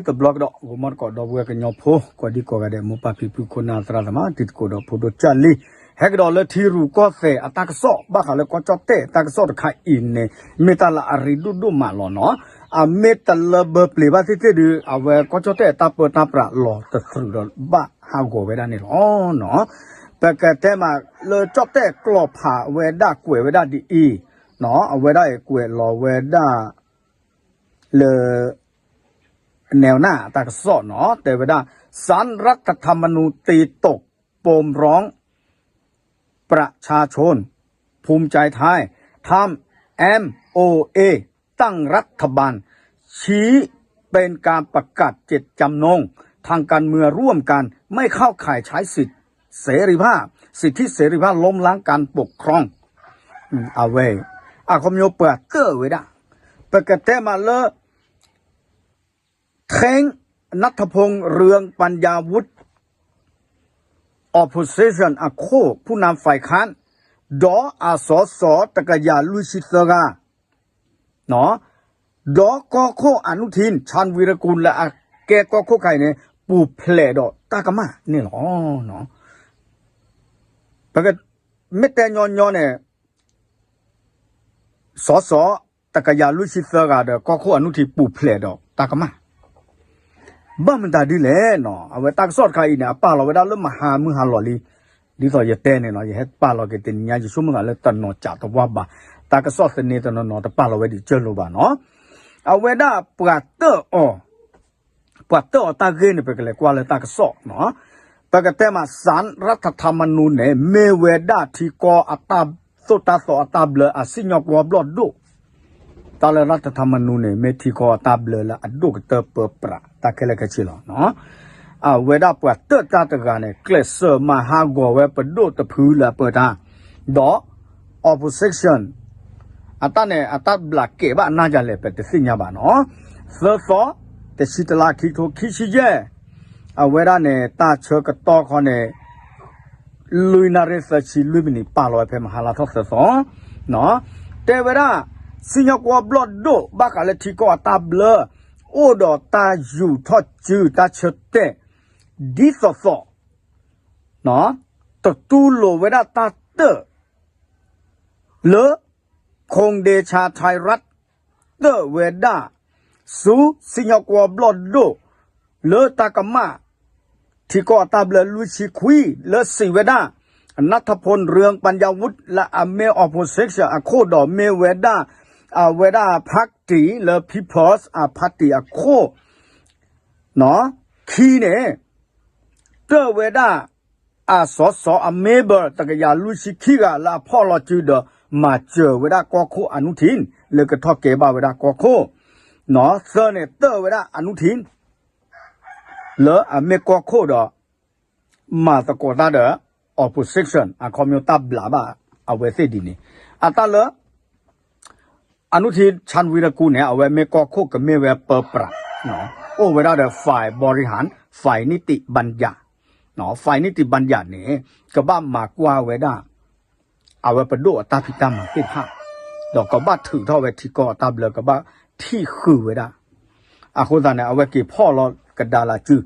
တဘျီကဒီး ဂီၤမီတကိးဒီပုၢ်ဝဲၢ်ကညီဖိ ကိးဒံကိးဂၤဒဲး မိၢ်ပၢ်ဖံဖု ခိၣ်နၢ်သရၣ်သမါ တံၤသကိးဒီးဖိဒိၣ်ကၢ်လံ, ဟဲကဒီးလၢထံရူၢ်ကီၢ်သဲးအတၢ်ကစီၣ် ဘၣ်ဃးလၢကီၢ်ကၠီၣ်တဲၣ်တၢ်ကစီၣ်တခါအံၤန့ၣ် မ့ၢ်တၢ်လၢအရ့ဒိၣ်ဒိၣ်မးလီၤနီၤ. အမ့ၢ်တလၢဘၢပျ့ၤဘၣ်သ့ၣ်သ့ၣ်ဒီး အဝဲကီၢ်ကၠီၣ်တဲၣ်တၢ်ပၢတၢ်ပြးလီၤတသရူးဒီးဘၣ်ဟးဂီၤဝဲဒၣ်န့ၣ်လီၤ. ပကတဲမးလၢကၠီၣ်တဲၣ်ကျိာ်ဖးဝဲဒၣ်ကွဲးဝဲဒၣ်ဒ်အံၤ, အဝဲဒၣ်အံၤကွဲးလီၤဝဲဒၣ် လၢ แนวหน้า တၢ်ကစီၣ်နီၤ တဲဝဲဒၣ် ศาลรัฐธรรมนูญตีตกปมร้องประชาชน ภูมิใจไทยทำ เอ็ม โอ เอ ตั้งรัฐบาล ชี้เป็นการประกาศเจตจำนงทางการเมืองร่วมกัน ไม่เข้าข่ายใช้สิทธิเสรีภาพ สิทธิเสรีภาพ ล้มล้างการปกครอง အဝဲ အခီပညီပှၤတၢၢ်ဝဲဒၣ် ပကတဲမးလၢ ထ့င်း နတ်ထဖုန်း ရံပၠၣ်ဝုတ် opposition အခိၣ် ผู้นำฝ่ายค้าน ဒီးအ สส တကယၤလွံၢ်ဆံသၢဂၤ ဒီးကီၢ်ခိၣ် อนุทิน ชาญวีรกูล လၢအကဲကီၢ်ခိၣ်ခါအံၤန့ၣ် ပူၤဖျဲးဒီးတၢ်ကမၣ်န့ၣ်လီၤ. ပက မ့ၢ်တဲညီညီန့ၣ် စ စ တကယၤလွံၢ်ဆံသၢဂၤဒီး ကီၢ်ခိၣ် อนุทิน ပူၤဖျဲးဒီးတၢ်ကမၣ် ဘၣ်မတၤဒ်လဲၣ်နီၤ. အဝဲတၢ်ကစီၣ်တခါအံၤန့ၣ် အပာ်လီၤဝဲဒၣ်လၢမဟါမုၢ်ဟါလီၤလံ. ဒ်သိးယတဲန့ၣ်နီၤ ယဟဲပာ်လီၤက့ၤတနံၤညါ ယဆိကမိၣ်ဂ့ၤလၢတနီၤစးတဝါဘၣ်. တၢ်ကစီၣ်သန့တနီၤနီၤ တပာ်လီၤဝဲဒ်ကၢၢ်လိာ်ဘၣ်နီၤ. အဝဲဒၣ်ပှၤတၢၣ်အီၤ ပှၤတၢၣ်အီၤတၢ်ဂ့ၢ်န့ၣ် ပကလဲၤကွၢ်လၢတၢ်ကစီၣ်နီၤ. ပကတဲမး ศาลรัฐธรรมนูญ န့ၣ် မ့ၢ်ဝဲဒၣ်ထံကီၢ်အတၢ်သိၣ်တၢ်သီအတၢ်ဘျၢအစံၣ်ညီၣ်ကွီၢ်ဘျီၣ်ဒိၣ် တၢ်လၢ รัฐธรรมนูญ န့ၣ် မ့ၢ်ထံကီၢ်အတၢ်ဘျၢလၢအဒိၣ်ကတၢၢ်ပၢပြး တၢ်ခဲလၢာ်ခဲဆ့လီၤ. အဝဲဒၣ်ပှၤတၢၣ်တၢ်တဂၤန့ၣ် ကျဲးစၢးမၤဟးဂီၤဝဲပဒိၣ်တဖုလၢအပၢတၢ်, ဒီး opposition အတၢ်န့ၣ် အတၢ်ဘျးကဲးဘၣ်အနၢ်ယၤလဲၣ် ပတသ့ၣ်ညါဘၣ်နီၤ. သၢသီ တဆံတလါ ခံကထိခံဆံယဲၢ် အဝဲဒၣ်န့ၣ် တၢ်ဆၢကတီၢ်ခီန့ၣ် လွံၢ်နၣ်ရံၣ်သၢဆံလွံၢ်မံးနံး ပာ်လီၤဝဲဖဲမဟါလါထီၣ်သၢသီ တဲဝဲဒၣ် စံၣ်ညီၣ်ကွီၢ်ဘျီၣ်ဒိၣ် ဘၣ်ဃးလၢထံကီၢ်အတၢ်ဘျၢ အိၣ်ဒီးတၢ်ယူာ်ထီၣ်စုတၢ်ဆၢတဲာ် ဒ်သိးသိး တတူၢ်လိာ်ဝဲဒၣ်တၢ်တၢၣ် လၢ ခိၣ်ဒ့ဆါထံရၣ် တၢၣ်ဝဲဒၣ် ဆူစံၣ်ညီၣ်ကွီၢ်ဘျီၣ်ဒိၣ် လၢတၢ်ကမၣ် ထံကီၢ်အတၢ်ဘျၢလွံၢ်ဆံခွံ လၢစံးဝဲဒၣ် နတ်ထဖုန်း ရံပၠၣ်ဝုတ် လၢအမ့ၢ် opposition အခိၣ်ဒီးမ့ၢ်ဝဲဒၣ် အဝဲဒၣ် party လၢ People's အ party အခိၣ် ခံန့ၣ် တၢၣ်ဝဲဒၣ် အ စ စ အ member တကယၤလွံၢ်ဆံခံဂၤလၢအဖီၣ်လီၤစုဒီး မၤစၢၤဝဲဒၣ်ကီၢ်ခိၣ် အနုထင် လၢကထီၣ်ကဲဘၣ်ဝဲဒၣ်ကီၢ်ခိၣ် သၢန့ၣ် တၢၣ်ဝဲဒၣ် အနုထင် လၢအမ့ၢ်ကီၢ်ခိၣ်ဒီး မၤသကိးတၢ်ဒီး opposition အခီပညီတၢ်ဘျးဘၣ်အဝဲသ့ၣ်ဒ်န့ၣ် အတၢ်လၢ အနုထင် ชาญวีรกูล န့ၣ် အဝဲမ့ၢ်ကီၢ်ခိၣ်ကမ့ၢ်ဝဲပၢပြး အိၣ်ဝဲဒၣ်ဒီး ฝ่ายบริหาร ฝ่ายนิติบัญญัติ ฝ่ายนิติบัญญัติ န့ၣ် ကဘၣ်မၤကွၢ်ဝဲဒၣ် အဝဲပဒိၣ်အတၢ်ဖံးတၢ်မၤသ့ၣ်တဖၣ် ဒီးကဘၣ်ထုးထီၣ်ဝဲထံကီၢ်အတၢ်ဘျၢ ကဘၣ်ထံၣ်ဃုာ်ဝဲဒၣ် အဃိသတးန့ၣ် အဝဲက့ၤဖီၣ်လီၤကဒါလၢစု ဒီး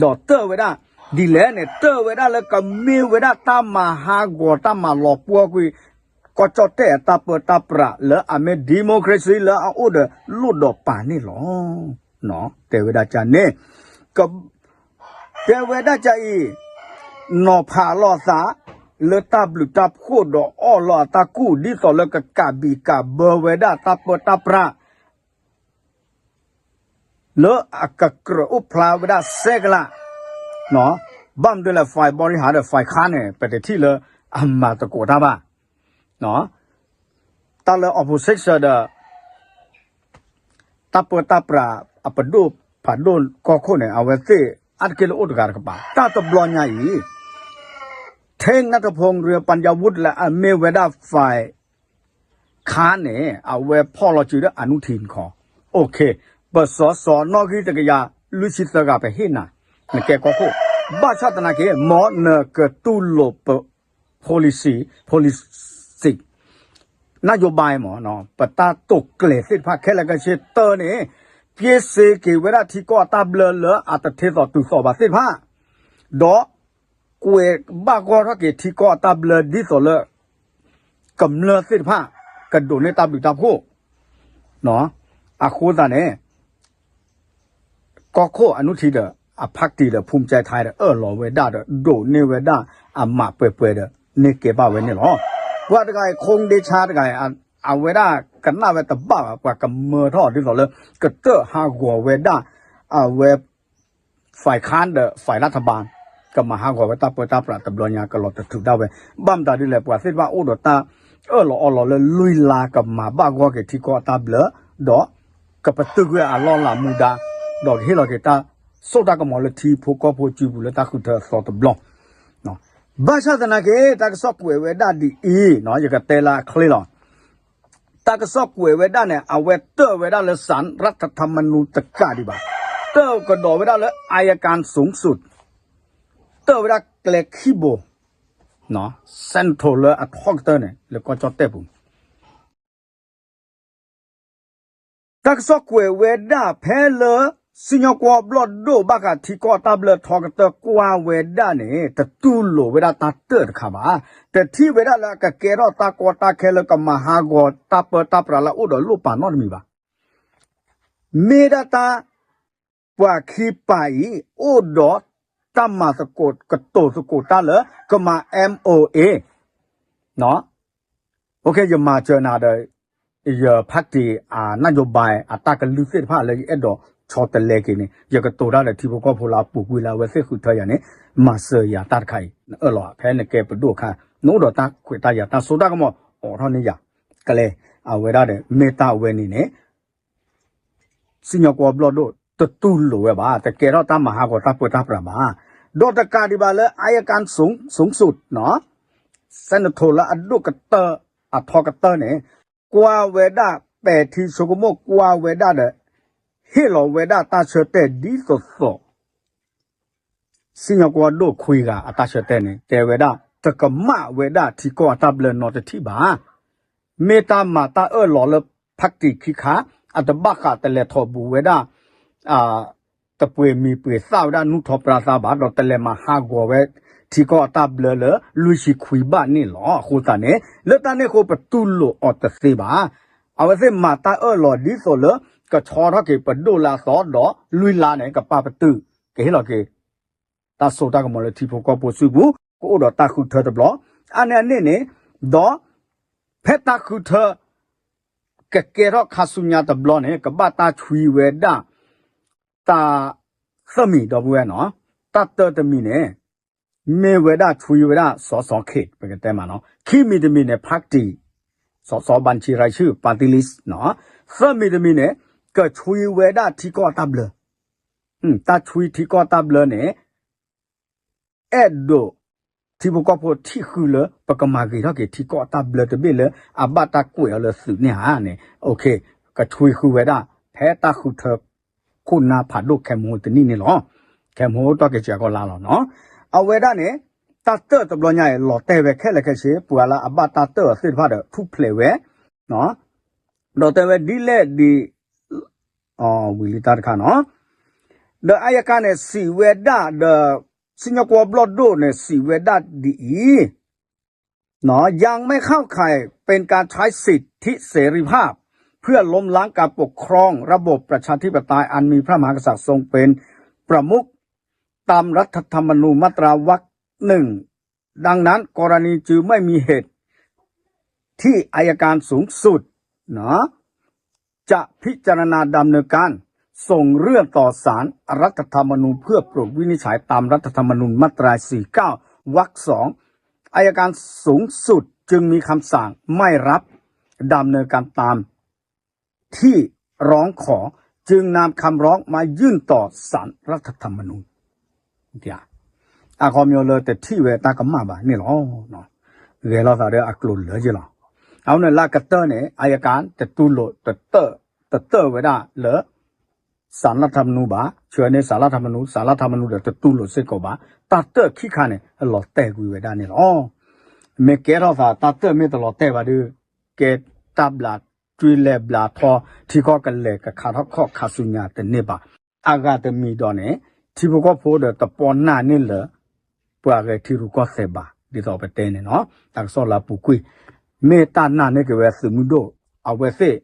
တၢၣ်ဝဲဒၣ် ဒ်လဲၣ်န့ၣ် တၢၣ်ဝဲဒၣ်လၢကမ့ၢ်ဝဲဒၣ်တၢ်မၤဟးဂီၤတၢ်မၤလီၤပှီၢ်ကွံာ် ကီၢ်ကၠီၣ်တဲၣ်အတၢ်ပၢတၢ်ပြးလၢအမ့ၢ် democracy လၢအအိၣ်ဒီးလိၣ်ဒီးပာ်န့ၣ်လီၤ. တဲဝဲဒၣ်ကန့ၣ် တဲဝဲဒၣ်ကအံၤ နီၤဖးလီၤအသး လၢတၢ်ဘျုးတၢ်ဖှိၣ်ဒီးအီၣ်လီၤအတၢ်ကူၣ် ဒ်သိးလၢကကးဘံးကးဘၢဝဲဒၣ်တၢ်ပၢတၢ်ပြး လၢအကကြၢးအိၣ်ဖျါဝဲဒၣ်စဲကလး ဘၣ်မနုၤလဲၣ် ฝ่ายบริหาร ဒီး ฝ่ายค้าน န့ၣ် ပတထံၣ်လၢအမၤသကိးတၢ်ဘၣ် တၢ်လၢ opposition ဒီး တၢ်ပၢတၢ်ပြး အပဒိၣ်ဖးဒိၣ်ကီၢ်ခိၣ်န့ၣ် အဝဲသ့ၣ်အါတက့ၢ်လၢအိၣ်တဂၤတကပၤ တၢ်တဘျီညါအံၤ ထ့နတ်ထဖုန်း ရံပၠၣ်ဝုတ် လၢအမ့ၢ်ဝဲဒၣ် ฝ่าย ค้าน န့ၣ် အဝဲဖီၣ်လီၤစုဒီး อนุทิน ခီ ပစ စ နီၣ်ဂံၢ်တကယၤလွံၢ်ဆံသၢဂၤ ပဟ့ၣ်နၤ နကဲကီၢ်ခိၣ် ဘၣ်ဆၣ်သနာ်က့ မ်နကတူၢ်လိာ်ပ policy policy နၣ်ယိၤဘၣ်မး ပတၢ်တိာ်ကျဲၤသ့ၣ်တဖၣ်ခဲလၢာ်ခဲဆ့ တၢၣ်န့ၣ် က့စ့က့ၤဝဲဒၣ်ထံကီၢ်အတၢ်ဘျၢလၢအတထ့သိးတုၤသိးဘၣ်သ့ၣ်တဖၣ်, ဒီးကွဲးဘၣ်ဂီၢ်ထီၣ်က့ၤထံကီၢ်အတၢ်ဘျၢဒ်သိးလၢ ကမျၢၢ်သ့ၣ်တဖၣ် ကဒိးန့ၢ်တၢ်ဘျုးတၢ်ဖှိၣ်, အဃိသတးန့ၣ် ကီၢ်ခိၣ်အနုထံဒီး အဖးတံၢ်ဒီး ဖူမကၠဲထဲဒီး အၢၣ်လီၤဝဲဒၣ်ဒီး ဒိးန့ၢ်ဝဲဒၣ်အမးပှဲၤပှဲၤဒီး န့ၢ်ကဲဘၣ်ဝဲန့ၣ်လီၤ. ပှၤတဂၤအံၤ ခိၣ်ဒ့ဆါတဂၤအံၤ အဝဲဒၣ်ကနၣ်ဝဲတဘၣ်ဘၣ်, ပှၤကမၢထီၣ်ဒ်သိးလၢ ကတၢၢ်ဟးဂီၤဝဲဒၣ် အဝဲ ဖဲခါဒီး ဖဲလၢထဘၣ် ကမၤဟးဂီၤဝဲတၢ်ပၢတၢ်ပြးတဘျီညါ ကလီၤတထုးဒၣ်ဝဲ, ဘၣ်မတၤဒ်လဲၣ် ပှၤသ့ၣ်တဖၣ်အိၣ်ဒီးတၢ်အၢၣ်လီၤအီလီၤလၢလွံၢ်လါ ကမၤဘၣ်ဂီၢ်က့ၤထံကီၢ်အတၢ်ဘျၢ, ဒီးကပတုာ်ကွံာ်အလီၢ်လၤမူဒါ, ဒီးကဟ့ၣ်လီၤက့ၤတၢ်စိတၢ်ကမီၤလၢထံဖိကီၢ်ဖိစုပူၤ လၢတၢ်ဃုထၢအသီတဘျီ, ဘၣ်ဆၣ်သနာ်က့ တၢ်ကစီၣ်ကွဲးဝဲဒၣ်ဒ်အံၤ, ယကတဲလၢအချ့လီၤ. တၢ်ကစီၣ်ကွဲးဝဲဒၣ်န့ၣ် အဝဲတၢၢ်ဝဲဒၣ်လၢ ศาลรัฐธรรมนูญ တကးဒံးဘၣ်, တၢၢ်ကဒီးဝဲဒၣ်လၢ อัยการสูงสุด, တၢၢ်ဝဲဒၣ်ကျဲခံဘိ, စဲနထိးလၢအထီကတၢၢ်န့ၣ် လၢကီၢ်ကၠီၣ်တဲၣ်ပူၤ တၢ်ကစီၣ်ကွဲးဝဲဒၣ်ဖဲလၢ စံၣ်ညီၣ်ကွီၢ်ဘျီၣ်ဒိၣ်ဘၣ်ဃးထံကီၢ်တၢ်ဘျၢထီကတၢၢ် ကွၢ်ဝဲဒၣ်န့ၣ် တတူၢ်လိာ်ဝဲဒၣ်တၢ်တၢၢ်တခါဘၣ်. တထံၣ်ဝဲဒၣ်လၢအကကဲထီၣ်တၢ်ကီတၢ်ခဲလၢကမၤဟးဂီၤတၢ်ပၢတၢ်ပြးလၢအအိၣ်ဒီးလိၣ်ပာ်နီတမံၤဘၣ်. မ့ၢ်ဒၣ်တၢ် ပှၤခံပၤအံၤ အိၣ်ဒီးတၢ်မၤသကိးကတိၤသကိးတၢ်လၢကမၤ MOA, ယမၤစၢၤနၤဒီး ယဖးတံၢ်အ นโยบาย အတၢ်ကလုၢ်သ့ၣ်တဖၣ်လၢယအဲၣ်ဒိးဆီတလဲက့ၤန့ၣ် ယကတိၤတၢ်ဒီးထံဖိကီၢ်ဖိလၢအပူၤကွံာ်လၢအဝဲသ့ၣ်ဃုထၢယၤန့ၣ် မၤစၢၤယၤတၢ်တခါအံၤ နအၢၣ်လီၤဧါ. ဖဲနကဲပဒိၣ်အခါ နအိၣ်ဒီးတၢ်ခွဲးတၢ်ယာ်တၢ်စိတၢ်ကမီၤအိးထီၣ်န့ၢ်ယၤ ကျဲ အဝဲဒၣ်ဒီး မ့ၢ်တၢ်အဝဲန့ၣ်န့ၣ် စံၣ်ညီၣ်ကွီၢ်ဘျီၣ်ဒိၣ် တတူၢ်လိာ်ဝဲဘၣ်, တကဲထီၣ်တၢ်မၤဟးဂီၤတၢ်ပၢတၢ်ပြးဘၣ်. ဒီးတကးဒံးဘၣ်လၢ อัยการสูงสุด စဲနထိးလၢအဒိၣ်ကတၢၢ် အထီကတၢၢ်န့ၣ် ကွၢ်ဝဲဒၣ် ပဲာ်ထံဆိကမိၣ်ကွၢ်ဝဲဒၣ်ဒီး ဟ့ၣ်လီၤဝဲဒၣ်တၢ်ဆၢတဲာ်ဒ်သိးသိး စံၣ်ညီၣ်ကွီၢ်ဒိၣ်ခွံဂၤအတၢ်ဆၢတဲာ်န့ၣ် တဲဝဲဒၣ် တကမၣ်ဝဲဒၣ်ထံကီၢ်အတၢ်ဘျၢနီတထံၣ်ဘၣ်. မ့ၢ်တၢ်မၤတၢ်အၢၣ်လီၤလၢ ဖးတံၢ်ခံခါ အတဘၣ်ဃးတလဲၤထီၣ်ဘူးဝဲဒၣ် တပှ့ၤမံၤပှ့ၤသၣ်ဝဲဒၣ်နူၢ်ထီပြါသါဘၣ်, ဒီးတလဲၤမၤဟးဂီၤဝဲထံကီၢ်အတၢ်ဘျၢလၢလွံၢ်ဆံခွံဘၣ်န့ၣ်လီၤ. အဃိသတးန့ၣ် လၢတၢ်န့ၣ်အဃိပတူၢ်လိာ်အီၤတသ့ဘၣ်. အဝဲသ့ၣ်မၤတၢ်အၢၣ်လီၤဒ်သိးလၢ ကဆီထီၣ်က့ၤပဒိၣ်လၢအသီဒီးလွံၢ်လါန့ၣ် ကပာ်ပတုာ် ကဟ့ၣ်လီၤက့ၤ တၢ်စိတၢ်ကမီၤလၢထံဖိကီၢ်ဖိစုပူၤ ကအိၣ်ဒီးတၢ်ဃုထၢတဘျီ အါန့ၢ်အန့ၣ်န့ၣ်, ဒီး ဖဲတၢ်ဃုထၢ ကကဲထီၣ်ခါဆူညါတဘျီန့ၣ် ကဘၣ်တၢ်ဆွံဝဲဒၣ် တၢ် သၢမံၤဒီပုၢ်ဝဲၢ်နီၤ, တၢ်တၢတမံၤန့ၣ် မ့ၢ်ဝဲဒၣ်ဆွံဝဲဒၣ် စီၤစီၤခ့ၣ် ပကတဲမးနီၤ, ခံမံၤတမံၤန့ၣ် ဖးတံၢ် စီၤစီၤဘၣ်ဆံရၤဆူၣ် party list နီၤ, သၢမံၤတမံၤန့ၣ် ကဆွံဝဲဒၣ်ထံကီၢ်တၢ်ဘျၢ, တၢ်ဆွံထံကီၢ်တၢ်ဘျၢန့ၣ် အဲၣ်ဒိး ထံဖိကီၢ်ဖိထံၣ်ဃုလၢ ပကမၤဂ့ၤထီၣ်က့ၤထံကီၢ်အတၢ်ဘျၢတဘ့ၣ်လၢ အဘၣ်တၢ်ကွဲးအီၤလၢသုးန့ၣ်ဧါန့ၣ်, ကဆွံဃုဝဲဒၣ် ဖဲတၢ်ဃုထၢ ခိၣ်နၢ်ဖးဒိၣ်ခဲမဟိတနံၣ်န့ၣ်လီၤ. ခဲမဟိတီၢ်က့ၤစှၤကီးလါလီၤနီၤ. အဝဲဒၣ်န့ၣ် တၢ်တၢၢ်တဘျီညါအံၤ လီၤတဲာ်ဝဲခဲလၢာ်ခဲဆ့ ပှၤလၢအဘၣ်တၢ်တၢၢ်အီၤသ့ၣ်တဖၣ်ဒီး ထူၣ်ဖျဲးဝဲ ဒီးတဲဝဲဒ်လဲၣ်ဒ် ဝံၤလံတၢ်တခါနီၤ, ဒီးအယကါန့ၣ် စံးဝဲဒၣ်ဒီး စံၣ်ညီၣ်ကွီၢ်ဘျီၣ်ဒိၣ်န့ၣ် စံးဝဲဒၣ်ဒ်အံၤ, ยังไม่เข้าข่ายเป็นการใช้สิทธิเสรีภาพเพื่อล้มล้างการปกครองระบอบประชาธิปไตยอันมีพระมหากษัตริย์ทรงเป็นประมุขตามรัฐธรรมนูญมาตรา วรรค หนึ่ง ดังนั้นกรณีจึงไม่มีเหตุ ที่อัยการสูงสุด นะ จะพิจารณาดำเนินการส่งเรื่องต่อศาลรัฐธรรมนูญเพื่อโปรดวินิจฉัยตามรัฐธรรมนูญมาตรา สี่เก้า วรรค สอง อัยการสูงสุดจึงมีคำสั่งไม่รับดำเนินการตามที่ร้องขอ จึงนำคำร้องมายื่นต่อศาลรัฐธรรมนูญ အခီပညီလၢတထံၣ်ဝဲတၢ်ကမၣ်ဘၣ်န့ၣ်လီၤ. ဂဲၤလိာ်သးဒီးအကျိၤလၢယ့လီၤ. အဝဲန့ၣ်လၢကတၢၢ်န့ၣ် အယကါတတူၢ်လိာ် တတၢၢ်ဝဲဒၣ်လၢ စးလၢထးမနူဘၣ်, ဆှၢန့ၢ်စးလၢထးမနူ, စးလၢထးမနူဒီးတတူၢ်လိာ်စ့ၢ်ကီးဘၣ်. တၢ်တၢၢ်ခံခါန့ၣ် လီၤတဲာ်ကွံာ်ဝဲဒၣ်န့ၣ်လီၤ. မ့ၢ်ကဲထီၣ်သးတၢ်တၢၢ်မ့ၢ်တလီၤတဲာ်ဘၣ်ဒီး ကဲတၢ်ဘျး ကလဲၤဘျးထီၣ်ကၠွ့လဲၤဘျးထီၣ် ထံကီၢ်ကလဲၤကခါထီၣ်ခီၣ်ခါဆူညါတန့ၢ်ဘၣ်. အဂၤတမံၤဒီးန့ၣ် ထံဖိကီၢ်ဖိဒီးတပီၢ်နၢ်န့ၢ်လၢ ပှၤဂဲၤထံရူၢ်ကီၢ်သဲးဘၣ် ဒ်သိးပတဲန့ၣ်နီၤ တၢ်ကစီၣ်လၢအပူၤကွံာ် မ့ၢ်တၢ်နာ်န့ၢ်က့ၤဝဲသုးမုၢ်ဒိၣ် အဝဲသ့ၣ်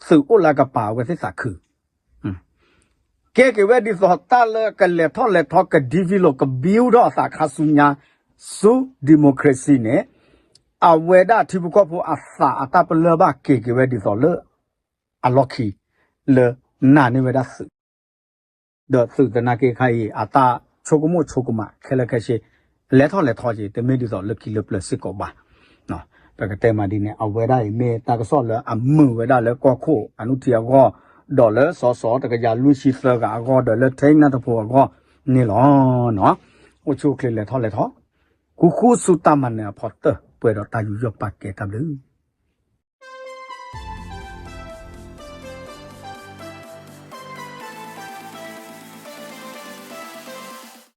သုးအိၣ်လၢကပၤအဝဲသ့ၣ်သးခု ကဲက့ၤဝဲဒ်သိးတၢ်လၢကလဲၤထီၣ်လဲၤထီ က develop က build ထီၣ်အသးခါဆူညါ ဆူ democracy န့ၣ် အဝဲဒၣ်ထံဖိကီၢ်ဖိအသးအတၢ်ပလၢၢ်ဘၣ်က့ၤက့ၤဝဲဒ်သိးလၢ အလီၢ်ခံ လၢနာ်န့ၢ်ဝဲဒၣ်သုး ဒီးသုးသနာ်က့ခါအံၤ အတၢ်ဆိကမိၣ်ဆိကမးခဲလၢာ်ခဲဆ့ လဲၤထီၣ်လဲၤထီက့ၤ တမ့ၢ်ဒ်သိးလၢခံလၢပျၢၤစ့ၢ်ကီးဘၣ်. ပကတဲမးဒ်န့ၣ် အဝဲဒၣ်အံၤမ့ၢ်တၢ်ကစီၣ်လၢအမုာ်ဝဲဒၣ်လၢကီၢ်ခိၣ်အနုထံအဂီၢ် ဒီးလၢစီၤစီၤတကယၤလွံၢ်ဆံသၢဂၤအဂီၢ် ဒီးလၢထံနၢ်တဖိအဂီၢ်န့ၣ်လီၤ. အိၣ်ဆူၣ်အိၣ်ချ့လဲၤထီၣ်လဲၤထီ ဃူဃူဆူတၢ်မၤနၢၤအဖီတၢၢ် ပှဲၤဒီးတၢ်ယူးယီၣ်ပာ်ကဲတၢ်ဘျုး